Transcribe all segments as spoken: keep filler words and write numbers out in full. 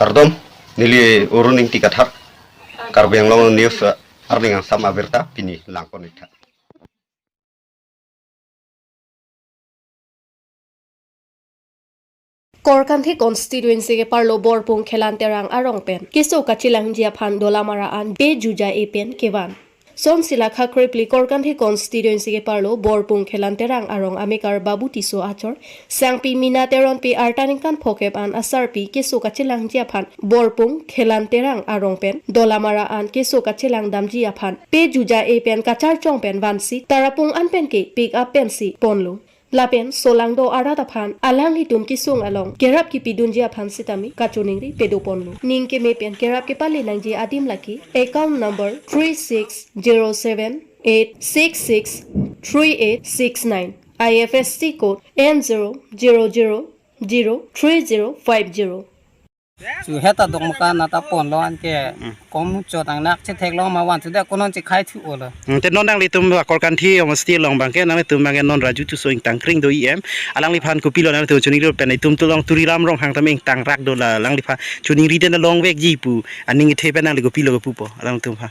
Kardom, neli Arun Ingti Kathar, Karbi Anglong News, eh, arni angsam abirta pini langpon-iktha. Korkanthi constituency keparlo Borpung Khelan Terang arong pen keso kachelangji aphan Dolamara an P Juja A pen kevan. Sonsi lakha krepli Korkanthi constituency keparlo Borpung Khelan Terang arong amekar Babu Tisso achor, Sangpi Mina Teronpi arta ningkan phokep an asarpi keso kachelangji aphan Borpung Khelan Terang arong pen Dolamara an keso kachelangdamji aphan P Juja A pen kacharchong pen vansi Tarapung an pen ke pick up pensi ponlo. Lapen solangdo arat aphan alanglitum kesung along kerap kepidunji aphan sitame kachiningri pedoponlo. Ning keme pen kerap kepale nangji adim lake account number three six zero seven eight six six three eight six nine, I F S C code N zero zero zero zero three zero five zero. Chu heta dok muka nata ponlo anke kom chot angnak chetheklo ma van sude konon chekhai thu olo. Hmm, te non nanglitum Korkanthi Homosti along abangke nanglitum abangke non Raju Tisso ingtangkring do E M. Alangliphan kopilo nanglitum chiningri pen itum tulong Tuliram Ronghang tame ingtangrak do la alangliphan chiningri den longvekji pu aning ithe pen nangli kopilo kopupo alanglitum aphan.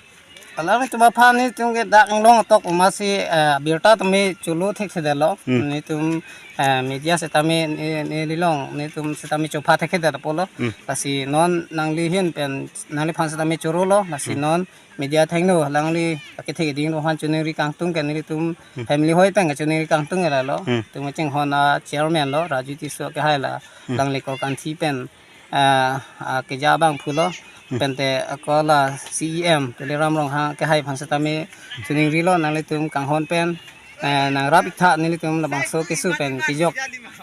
Alanglitum aphan netum ke dak inglong tok umasi, eh, birta tame cholo thekthedetlo. Hmm. Netum, eh, media setame ne, nelilong netum setame chopha thekthedet apotlo. Hmm. Lasi non nangli ahin pen nangliphan setame chorolo. Lasi Hmm. non media thengno alangli akethe keding aphan chiningri kangtung ke nelitum Hmm. family hoi pen chiningri kangtung ke lalo. Hmm. Tum chinghon a chairman lo Raju Tisso kehai la Hmm. alangli Korkanthi pen ah, ah, keja abangphu lo, Hmm. pente ako la C E M Tuliram Ronghang kehai aphan setame chiningrilo nanglitum kanghon pen, eh, nangrap-iktha nelitum labangso keso pen kejok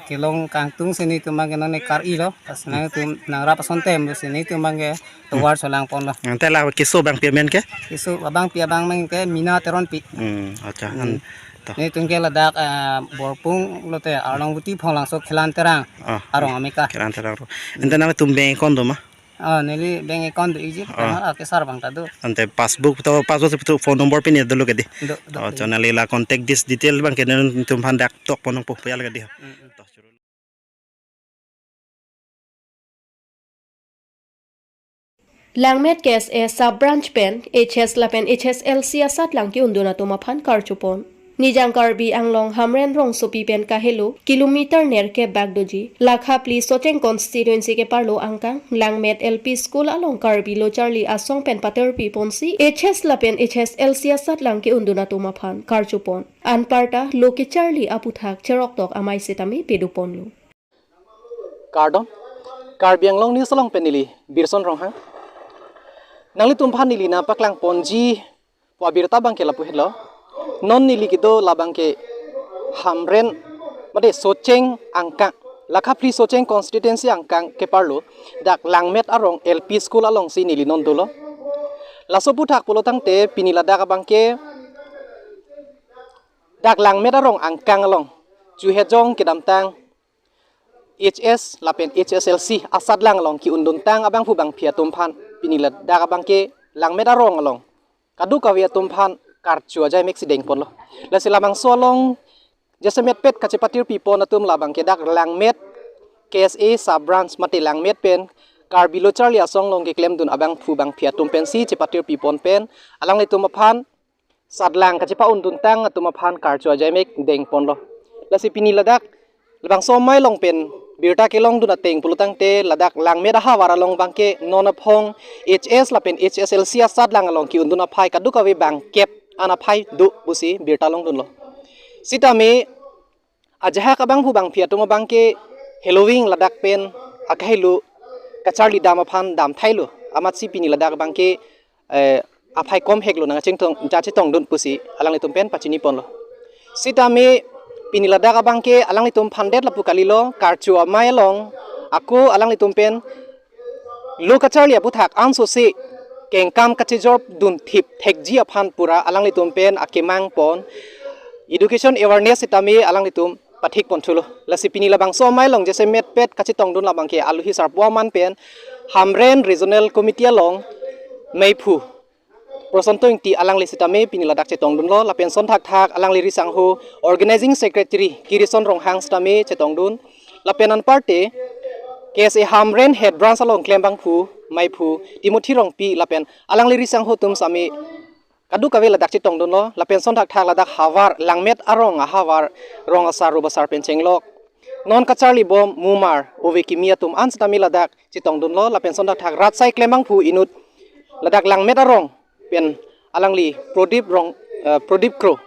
kelong kangtungsi netum abangke non ne kar-ilo, pas nangtum nangrap ason tem dosi netum abangke tovar cholangponlo. Ante la keso abangpi amen ke? Keso abangpi abang amen ke Mina Teronpi. Hmm, acha, Hmm. an, to. Netum ke ladak, eh, Borpung lote Arlongbuti Phonglangso Khelan Terang Ah, arong amekar. Khelan Terang arong. Ante nangtum bank account do ma? Ah, neli bank account do iji, Ah. ah, kesar abang ta do. Ante passbook to, passbook to phone number pine dolo ke di. Do, do, Oh, do. Chonali la contact this detail abangke netum aphan dak tokpon nangpo puyal ke di. Mm, mm. Langmet K S A sub branch pen H S lapen H S L C asatlang ke-undun atum aphan karchopon. Nijang Karbi Anglong Hamren rongsopi pen kahelo kilometer nerkep bak doji, lakha phli Socheng constituency keparlo angkang Langmet L P school along Karbi Lo Charli Asong pen paterpiponsi H S lapen H S L C asatlang ke-undun atum aphan karchopon. Anparta lo kecharli aputhak cheroktok amei setame pedoponlo. Kardom, Karbi Anglong News along pen neli Birson Ronghang. Nanglitum aphan neli nangpaklangponji pu abirta abangke lapu helo. Non neli kedo labangke Hamren, mate Socheng angkang, lakha phli Socheng constituency angkang keparlo, dak Langmet arong L P school alongsi neli non dolo. Laso aputhak pulo tangte pini ladak abangke dak Langmet arong angkang along chu hejong kedamtang H S lapen H S L C asatlang along ke-unduntang abangphu bangphi atum aphan pini ladak abangke Langmet arong along kadokave atum aphan karcho ajai mek si dengponlo. Lasi labangso along jasemetpet kachepatirpipon atum labangke dak Langmet K S A sub branch mate Langmet pen Karbi Lo Charli Asong along keklemdun abangphu bangphi atum pensi chepatirpipon pen alanglitum aphan satlang kachepa-unduntang atum aphan karcho ajai mek dengponlo. Lasi pini ladak labangso amei along pen birta kelongdun ateng pulo tangte ladak Langmet ahavar along abangke non aphong H S lapen H S L C asatlang along ke-undun aphai kadokave bangkep an aphai do pusi birta longdunlo. Sitame ajahak abangphu bangphi atum abangke heloving ladak pen akahelo kacharlidam aphan damthailo amatsi pini ladak abangke, eh, aphai komheklo nangchingtong jachetongdun pusi alanglitum pen pachiniponlo. Sitame pini ladak abangke alanglitum aphan det lapu kalilo, karcho amei along ako alanglitum pen lo kacharli aputhak ansose kengkam kachejordun thip thekji aphan pura alanglitum pen akemangpon education awareness sitame alanglitum pathikponthulo. Lasi pini labangso amei along jasemetpet kachetongdun labangke alohi sarpo aman pen Hamren Regional Committee along meiphu Prosonto Ingti alangli sitame pini ladak chetongdunlo, lapen son thakthak alangli risangho Organizing Secretary Kirison Ronghang sitame chetongdun, lapen anparte K S A Hamren Head Branch along klembangphu, maiphu Timothy Rongpi lapen alangli risangho atum sami kadokave ladak chetongdunlo, lapen son thakthak ladak havar Langmet arong ahavar rong asar rup asar pen chenglok non kacharlibom mumar ove kimi atum an sitame ladak chetongdunlo, lapen son thakthak rat asai klembangphu inut ladak Langmet arong pen alangli Prodip Rong, eh, Prodip Kro,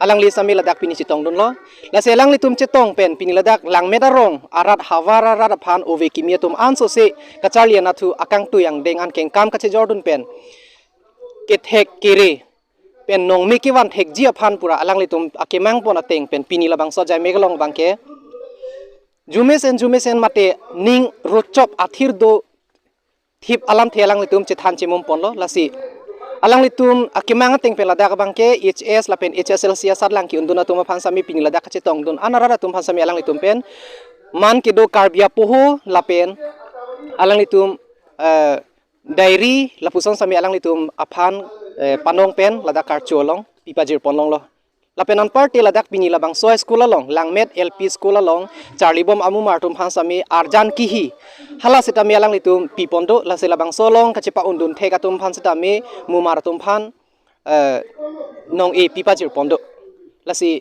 alangli sami ladak pini chetongdunlo. Lasi alanglitum chetong pen pini ladak Langmet arong arat havar arat aphan ove kimi atum ansose kacharli anatthu akangtui angdeng an kengkam kachejordun pen kethek kere pen nongme kevan thekji aphan pura alanglitum akemang pon ateng pen pini labangso ajai mek along abangke jumesen jumesen mate ning rochop athir do thip alamthe alanglitum chethan chemum ponlo. Lasi alanglitum akemang ateng pen ladak abangke H S lapen H S L C asatlang ke-undun atum aphan sami pini ladak kachetongdun an arat atum aphan sami alanglitum pen man kedo Karbi apoho lapen alanglitum, eh, diary lapuson sami alanglitum aphan, eh, panong pen ladak karcho along pipajir ponlonglo. Lapen anparti ladak pini labangso school along, Langmet L P school along charlibom amumar atum aphan sami arjan kihi hala sitame alanglitum piponlo. Lasi labangso along kachepa-undun thek atum aphan sitame mumar atum aphan, eh, nong-e pipajir ponlo. Lasi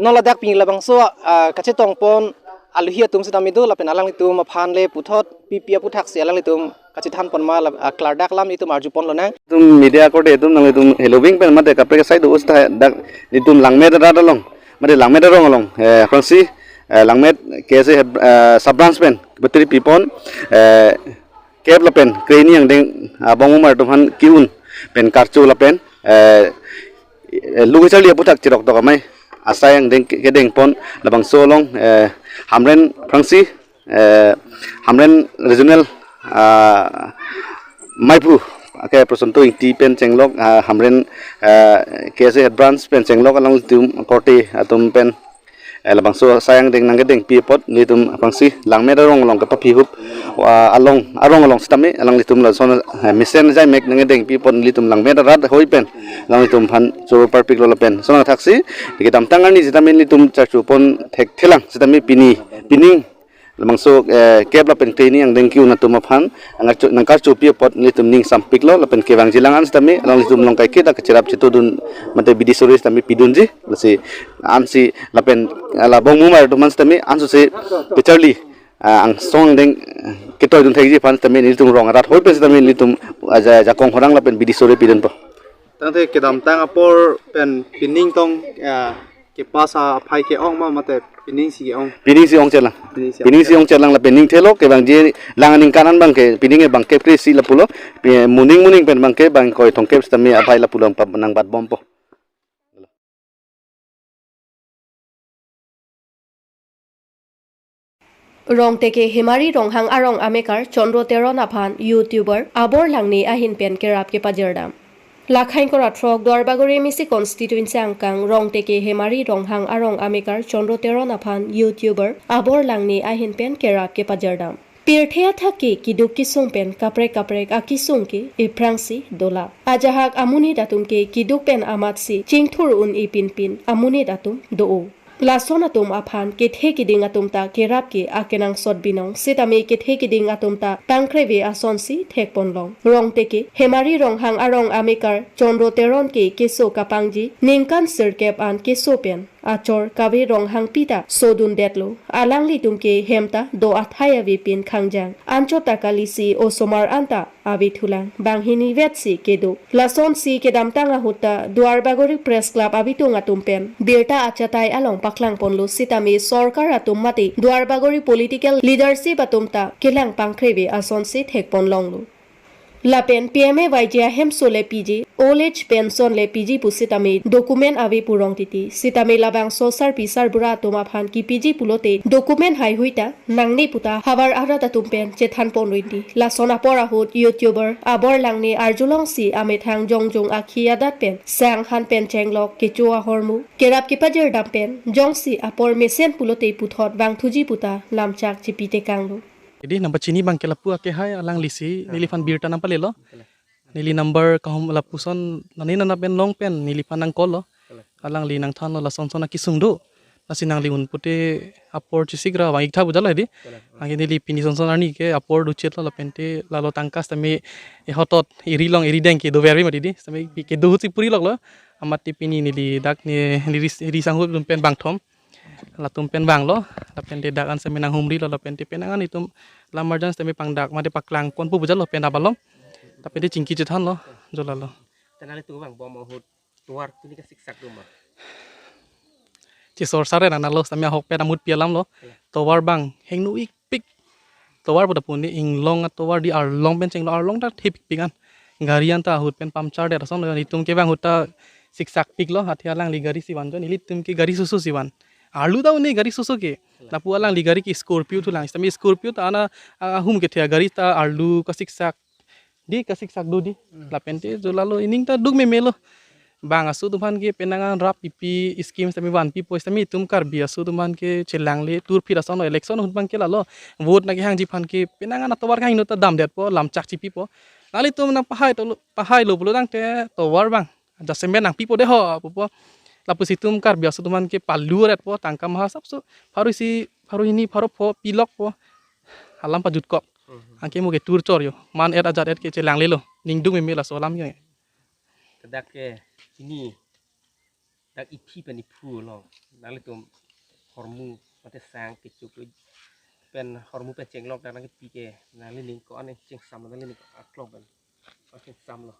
non ladak pini labangso, ah, kachetong pon aluhi atum sitame do, lapen alanglitum aphan le puthot pipi aputhaksi alanglitum kachethan pon ma la, ah, klardak alam itum arju ponlonang. Itum media korte itum nanglitum heloving pen mate kaprek asai do usta dak itum Langmet arat along, mate Langmet arong along, eh, aphrangsi, eh, Langmet K S A head, eh, sub branch pen battery pipon, eh, kep lapen kreni angdeng, ah, abong umar atum aphan ke-un pen karcho lapen, eh, eh, lung charli aputhak cheroktok amei asai angdeng ke-, kedeng pon labangso along, eh, Hamren aphrangsi, eh, Hamren regional, ah, maiphu ake Prosanto Ingti pen chenglok, ah, Hamren, eh, K S A head branch pen chenglok alanglitum korte atum pen, eh, labangso asai angdeng nangkedengpi apot nelitum aphrangsi Langmet arong along kepaphi hup, ah, along arong along sitame alanglitum lason, eh, mesen ajai mek nangkedengpi apot nelitum Langmet arat hoi pen alanglitum aphan choro parpiklo lapen son thaksi kedamtang arni sitame nelitum charcho pon thekthelang sitame pini pining labangso, eh, kep lapen kreni angdeng ke-un atum aphan nangkarcho, nangkarchopi apot nelitum ning sampiklo lapen kevangjilang an sitame alanglitum along kaiketa kacherap chetodun mate bidi sore sitame pidunji. Lasi ansi lapen ala abong umar atum aphan sitame ansose kacharli, ah, angsong angdeng, eh, ketoidun thekji aphan sitame nelitum rong arat hoi pen sitame nelitum aja ajakong horang lapen bidi sore pidunpo. Tangte kedamtang apor pen pining tong, ya, kepasa aphai ke-ong ma mate pining si ke-ong? Pining si ong chelang. Pining si ong chelang. Pining si ong chelang lapen ning thelo kevangjilang aningkan an abangke pining abangke kre-isi lapulo. Pi-, moning moning pen abangke bang ingkoi throngkep sitame aphai lapulo nang pap-, nangbatbompo. Rongteke Hemari Ronghang arong amekar Chandra Teron aphan YouTuber Abor Langne ahin pen kerap kepajirdam. Lakhain kora throk Duarbagori M A C constituency angkang Rongteke Hemari Ronghang arong amekar Chandra Teron aphan YouTuber Abor Langne ahin pen kerap kepajirdam. Pirthe athak ke keduk kesung pen kaprek kaprek akesung ke ephrangsi dola. Ajahak amonit atum ke keduk pen amatsi chingthur un-e pinpin amonit atum do-o. Lason atum aphan kethe keding atum ta kerap ke akenangsot binong sitame kethe keding atum ta pangkreve asonsi thekponlong. Rongteke Hemari Ronghang arong amekar Chandra Teron ke keso kapangji ningkan sirkep an keso pen achor Kave Ronghangpi ta sodundetlo. Alanglitum ke hem ta do athai avepin khangjang. Anchot ta kalisi osomar anta avethulang. Banghini vetsi kedo. Lasonsi kedamtang ahut ta Duarbagori Press Club abitung atum pen birta achatai along paklangponlo sitame sorkar atum mate Duarbagori political leadership atum ta kelang pangkreve asonsi thekponlonglo. Lapen P M A Y G ahemso le piji, old age pension le piji pusitame document ave pu Rongteke. Sitame labangso sarpi sarbura atum aphan kepiji pulote document haihui ta nangne puta havar arat atum pen chethanpon rindi. Lason apor ahut YouTuber Abor Langne arjulongsi amethang jongjung akhi adat pen sang han pen chenglok kecho ahormu kerap kepajirdam pen jongsi apor mesen pulote puthot vangthuji puta lamchak chipitekanglo. Jadi number chini abangke lapu ake hai alanglisi neliphan birta nangpalelo. Neli number kahum lapuson nani nana pen long pen neliphan nang call lo. Alangli nangthanlo lasonson akesung do. Lasi nangli un pute apor chesik ra vang-ik tha pu jalo hedi. Kalang. Anke neli pini sonson arni ke apor duchet lo lapente lalo tangka sitame ehotot eri long eri deng ke dover ve mati di. Sitame ke do ahut si puri lok lo. Amat ti pini neli dak ne neli ri, ri sangho atum pen bangthom. Latum pen vanglo. Lapente dak an sitame nanghumri lo lapente penang an itum lam arjan sitame pangdak mate paklang ponpo pu jalo pen abalom. Lapente chingki chethan lo. Jo lalo. Te nanglitum vangbom ahut tovar pini kasiksak do ma? Chesor sar re nang lo sitame ahok pen amut pi alam lo. Iya. Tovar bang hingno-ikpik. Tovar pu ta puni inglong atovar di arlong pen chenglo, arlong ta thepikpik an. Gari an ta ahut pen puncture det ason lo, itum ke bang ahut ta siksakpik lo, athe alangli gari si van jo, ilitum ke gari soso si van. Arlu ta un-e gari soso ke. Iya. Lapu alangli gari ke Scorpio thulang, sitame Scorpio ta ana ahum kethe gari ta arlu kasiksak di kasiksak do di. Hmm. Lapente jo lalo ining ta duk meme lo. Bang aso atum aphan ke penang an rap pipi scheme sitame vanpipo sitame itum Karbi aso atum aphan ke chelangle turphit ason lo, election ahut bang ke lalo. Vote nangkehangji aphan ke penang an atovar kahingno ta damdetpo, lamchak chipipo. Nanglitum nangpahai to lo, pahai lo pulo tangte tovar bang jasemet nangpipo de ho pupo. Lapusi itum Karbi aso atum aphan ke palu retpo, tangka maha sapso pharo isi, pharo hini, pharo pho pilokpo. Alam pajutkok. Mhm. Anke mo ke tur chor jo. Man et ajat et ke chelanglelo. Ning duk meme laso alam ke. Ke dak ke pini dak iphi pen iphu lo. Nanglitum hormu mate sang kechuk pen hormu pen chenglok dak nangkepi ke nanglining ko-an chingsam lo, nanglining ko aklong pen ko-an chingsam lo?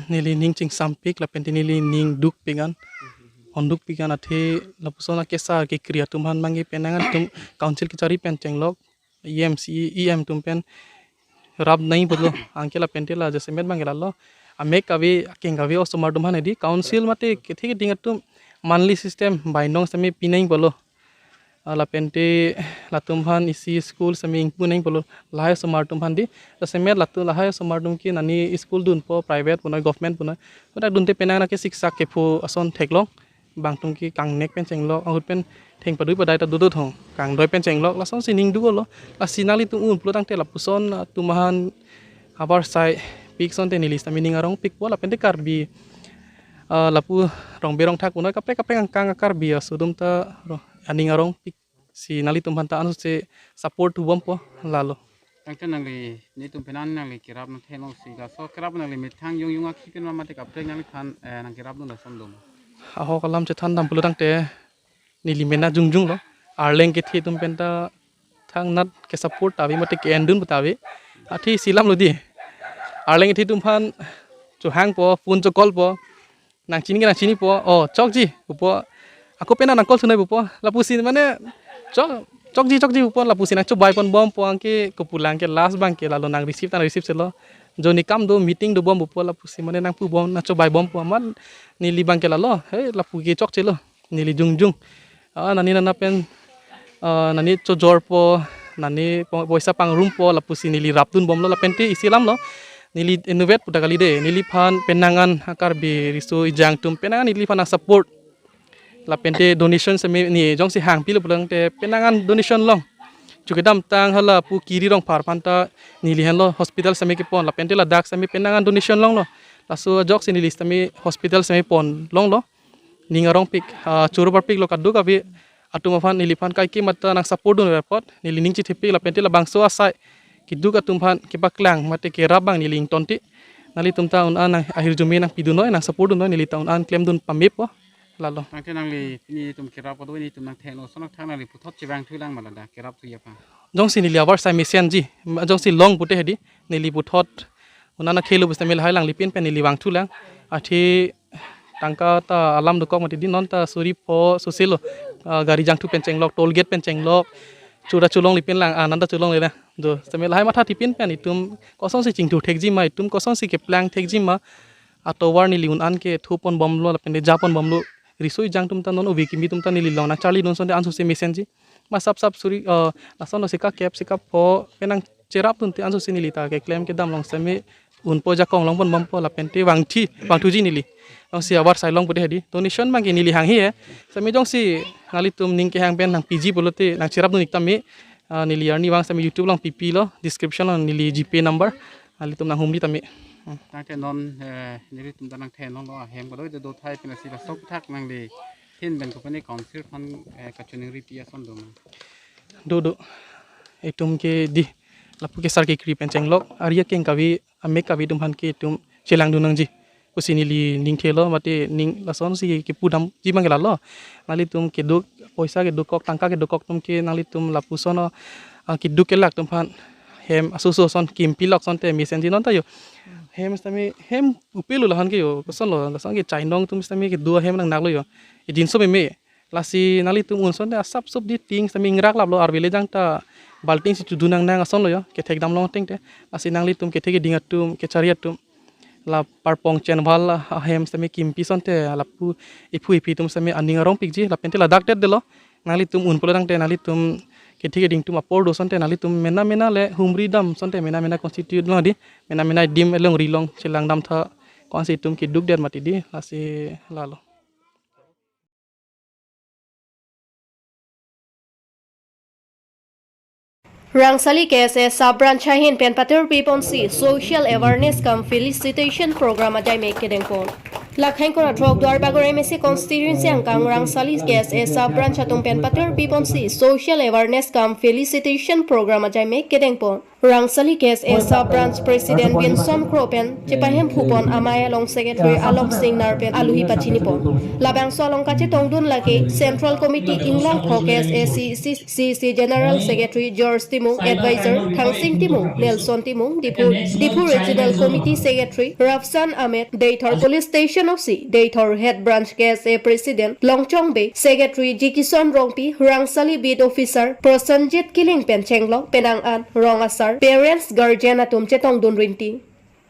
Neli ning chingsampik lapente neli ning dukpik an. Mhm. Hondukpik an athe lapuson akesar kekri atum aphan bang ke penang an itum council kachari pen chenglok. E M, C E M atum pen rap nangji pulo. Anke lapente la jasemet bang ke lalo. Amek kave, akeng kave osomar atum aphan hedi. Council mate kethe keding atum monthly system bainong sitame pi nangji pulo. Ah, lapente latum aphan isi school sitame ingpu nangji pulo. Lahai osomar atum aphan di. Jasemet latum lahai osomar atum ke nani school dunpo, private punoi, government punoi. Kodak dunte penang an ke siksak kepho ason theklong. Bangtum ke kangnek pen chenglok, ahut pen theng padui padai ta dodot hong. Kangdoi pen chenglok, lasonsi ning duk lo. Lasi nanglitum un pulo tangte lapuson, ah, atum aphan avarsai pik asonte neli sitame ning arongpikpo lapente Karbi, ah, lapu Rongbe Rongthak punoi kaprek kaprek angkang Karbi aso atum ta ro, aning arongpik. Si nanglitum aphan ta ansose support thubompo lalo. Tangte nangli, nelitum pen an nangli kerap nangtheklongsi laso kerap nangli methang jongjong akhei pen ma mate kaprek nangliphan, eh, nangkerapdun lason doma? Ahok alam chethan dam pulo tangte neli mena jongjong lo. Arleng kethe atum pen ta thangnat ke support ta ave mate ke-en dun ta ave. Athe isi alam lo di. Arleng kethe atum aphan chohangpo, phone cho-call po. Nangchini ke nangchinipo, "Oh, chokji," pupo. Ako pen nang-call sunoi pupo. Lapusi mane, "Chok, chokji, chokji," pupo. Lapusi nangchobai ponbompo, anke kopulang ke last bang ke lalo nang-receive ta nang-receive selo. Joni kam do, meeting dobom pupo, lapusi mane nangpubom, nangchobaibompo. Amat neli bang ke lalo, he, lapu ke chokchelo. Neli jongjong. Ah, nani nana pen, ah, nani chojorpo, nani po-, poisa pangrumpo, lapusi neli rapdunbomlo, lapente isi alam lo. Neli inutvet pu ta kali de, neliphan penang an Karbi riso ejang atum penang an neliphan nang-support. Lapente donation sitame ne jongsi hangpilo pulo tangte penang an donation long. Chu kedamtang hala pu Kiri Rongphar aphan ta neli henlo hospital sitame kepon, lapente ladak sitame penang an donation longlo. Laso ajoksi neli sitame hospital sitame pon longlo. Ning arongpik, ah, choro parpiklo kadokave atum aphan, neliphan kaike mata nang-support dun apot, neli ning chithepik lapente labangso asai keduk atum aphan kepaklang mate kerap bang neli ingtonte. Nanglitum ta un-an nang ahirjume nangpidunnoi, nang-support dunnoi, neli ta un-an klemdun pamepo lalo. Tangte nangli pini itum kerap kado nelitum nangthengno ason nangthang nangli puthot chevangthulang ma ladak kerapthuji aphan? Jongsi neli avarsai mesenji, jongsi long pute hedi, neli puthot un-an akhelo pusitame lahai alanglipin pen neli vangthulang. Athe tangka ta alam dokok mati di, non ta suri pho soselo, ah, gari jangthu pen chenglok, toll gate pen chenglok, chura cholonglipin lang, ah, nanta cholongle na. Jo, sitame lahai mathathipin pen itum kosonsi chingthur thekji ma, itum kosonsi keplang thekji ma, atovar neli un-an kethuponbomlo, lapente japonbomlo, riso ejang atum ta non ove kimi atum ta neli along nangcharlidun asonte ansose mesenji. Ma sap sap suri, eh, lason lo sika kep sika pho penang cherapdunte ansose neli ta keklem kedam along sitame unpo, jakong longponbompo lapente vangthi, vangthuji neli. Jongsi avarsai long pute hedi. Donation bang ke neli hanghe he. Sitame jongsi nanglitum ning kehang pen nangpiji pulote nangcherapdun-ik tame. Ah, neli arnivang sitame YouTube along pipilo, description along neli GPay number. Nanglitum nanghumri tame. Hmm. Tangte non, eh, nelitum ta nangthenlo ahem kado do thai pina si lasok thak nangli Ahin pen kopine council aphan, eh, kachiningri pi ason do ma? Do do. Itum ke di lapu ke sar kekri pen chenglok. Ari akeng kave, amek kave atum aphan ke itum chelangdun nangji pusi neli ning thelo, mate ning lasonsi kepudamji abang ke lalo. Nanglitum keduk, poisa keduk kok, tangka keduk kok atum ke nanglitum lapuson, ah, keduk kelak atum aphan hem aso aso ason kimpi lok asonte mesenji non ta jo. Hem sitame hem upelo lahan ke jo. Kosonlo, lason ke chainong atum sitame kedo ahem nangnak lo jo. Idin so meme. Lasi nanglitum un asonte asap sup di ting sitame ingrak laplo, arve le jang ta balting si chudun nangnang asonlo jo. Kethek damlong ateng te. Lasi nanglitum kethe keding atum, kechari atum, la parpong chenval ahem sitame kimpi asonte lapu iphu ipi atum sitame aning arong pikji, lapen te ladak det delo. Nanglitum un pulo tangte nanglitum kethe keding atum apor do asonte nanglitum mena mena le humri dam asonte mena mena constitute lo di, mena mena adim alongri along chelang damtha, ko-ansi itum keduk det mati di, lasi lalo. Rangsali K S A sub branch ahin pen patirpi ponsi social awareness cum felicitation program ajai me kedeng pon. Lakhang kora throk Duarbagor M A C constituency angkang Rangsali K S A sub branch atum pen patirpi ponsi social awareness cum felicitation program ajai me kedeng pon. Rangsali K S A sub branch president Vinson Kro pen chepahemphu pon amei along secretary Along Singnar pen aluhi pachini pon. Labangso along kachetongdun lake Central Committee Inglang Pho, K S A C C general secretary George Timung, advisor Thangsing Timung, Nelson Timung, Diphu, Diphu regional committee secretary Rafsan Ahmed, Deithor police station O C, Deithor head branch K S A president Longchong Bey, secretary Jikison Rongpi, Rangsali beat officer Prosenjit Killing pen chenglok, penang an, rong asar, parents, guardian atum chetongdun rinti.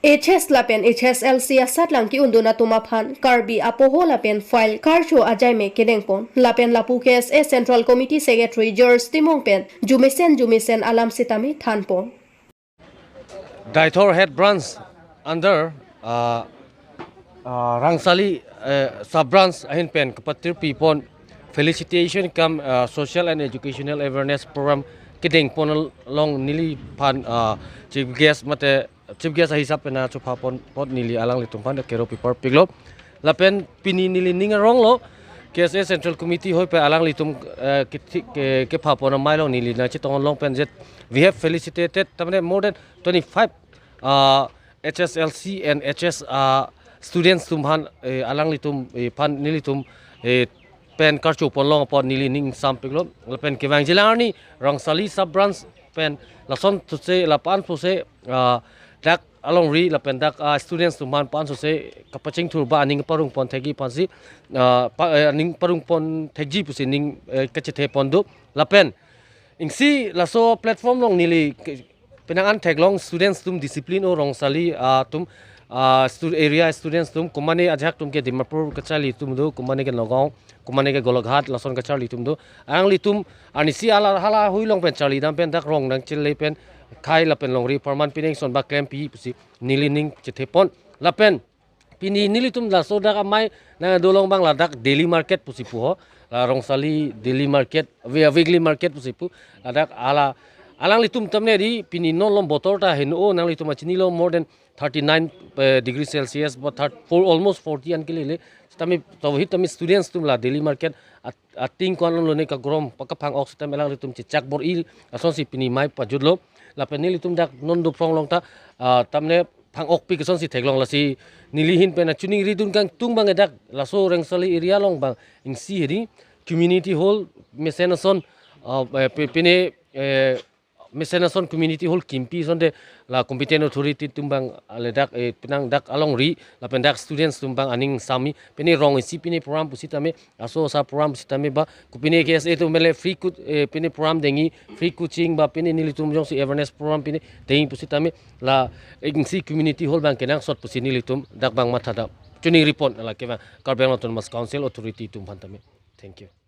H S lapen H S L C asatlang ke-undun atum aphan Karbi apoho lapen file karcho ajai me kedeng pon. Lapen lapu K S A Central Committee Secretary George Timung pen jumesen jumesen alam sitame than pon. Deithor Head Branch under, uh, uh, Rangsali, uh, Sub Branch ahin pen kapatirpi pon felicitation cum, uh, social and educational awareness program kedeng pon along neliphan, uh, chief guest mate chief guest ahisap pen na chupha pon apot neli alanglitum aphan kero pipar piklo. Lapen pini neli ning arong lo, K S A Central Committee hoi pen alanglitum, eh, kethi-, ke, kepha pon amei along neli nangchetong long pen jet, we have felicitated, tamne more than twenty-five, uh, H S L C and H S, uh, students atum aphan, eh, alanglitum, eh, aphan nelitum, eh, pen karcho pon long apot neli ning sam piklo. Lapen kevangjilang arni Rangsali Sub Branch pen lason thuse lapan thuse, ah, dak alongri lapen dak, ah, students atum aphan pen thuse kapachingthur ba aning parong pon thekji aphansi, ah, pa, eh, aning parong pon thekji pusi ning, eh, kachethe pon do. Lapen isi laso platform along neli ke-, penang an theklong students atum discipline o Rangsali, ah, atum, ah, stu-, area students atum, komane ajahak atum ke Dimapur kacharli atum do, komane ke Nagaon, komane ke Golaghat, lason kacharli atum do. Alanglitum, anisi hala, hala hui along pen charli dam pen dak rong nangchele pen khai lapen longri apharman pine ason ba klempi pusi neli ning chethe pon. Lapen pini nelitum laso dak amei nangdolong abang ladak daily market pusi pu ho. La Rangsali daily market, we-, weekly market pusi pu. Ladak hala, alanglitum tamne di pini non lom botor ta heno, nanglitum achinilo, more than thirty-nine, eh, degree Celsius, but third, for almost forty an kelele. Sitame, to hit tame students atum la daily market at-, ating ko-an lone kagrom, pakaphang-ok sitame alanglitum chechak bor-i, lasonsi pini amei pajutlo. Lapen nelitum dak non dophrong along ta, ah, tamne phang-okpik asonsi theklong, lasi neli ahin pen kachiningri dun kangtung abang dak, laso Rangsali area along abang, isi hedi, community hall, mesen ason, ah, eh, pi-, pine, eh, mesen ason community hall kimpi asonte la competent authority atum abang, ah, le dak, eh, penang dak alongri lapen dak students atum abang aning sami, pine rong isi pine program pusitame, aso asa program pusitame ba, kopine K S A atum le free coach, eh, pine program dengji, free coaching ba pine nelitum jongsi awareness program pine dengji pusitame la, eh, isi community hall abang kenangsot pusi nelitum dak abang matha dam. Chiningri pon lake abang Karbi Anglong Autonomous Council authority atum aphan tame. Thank you.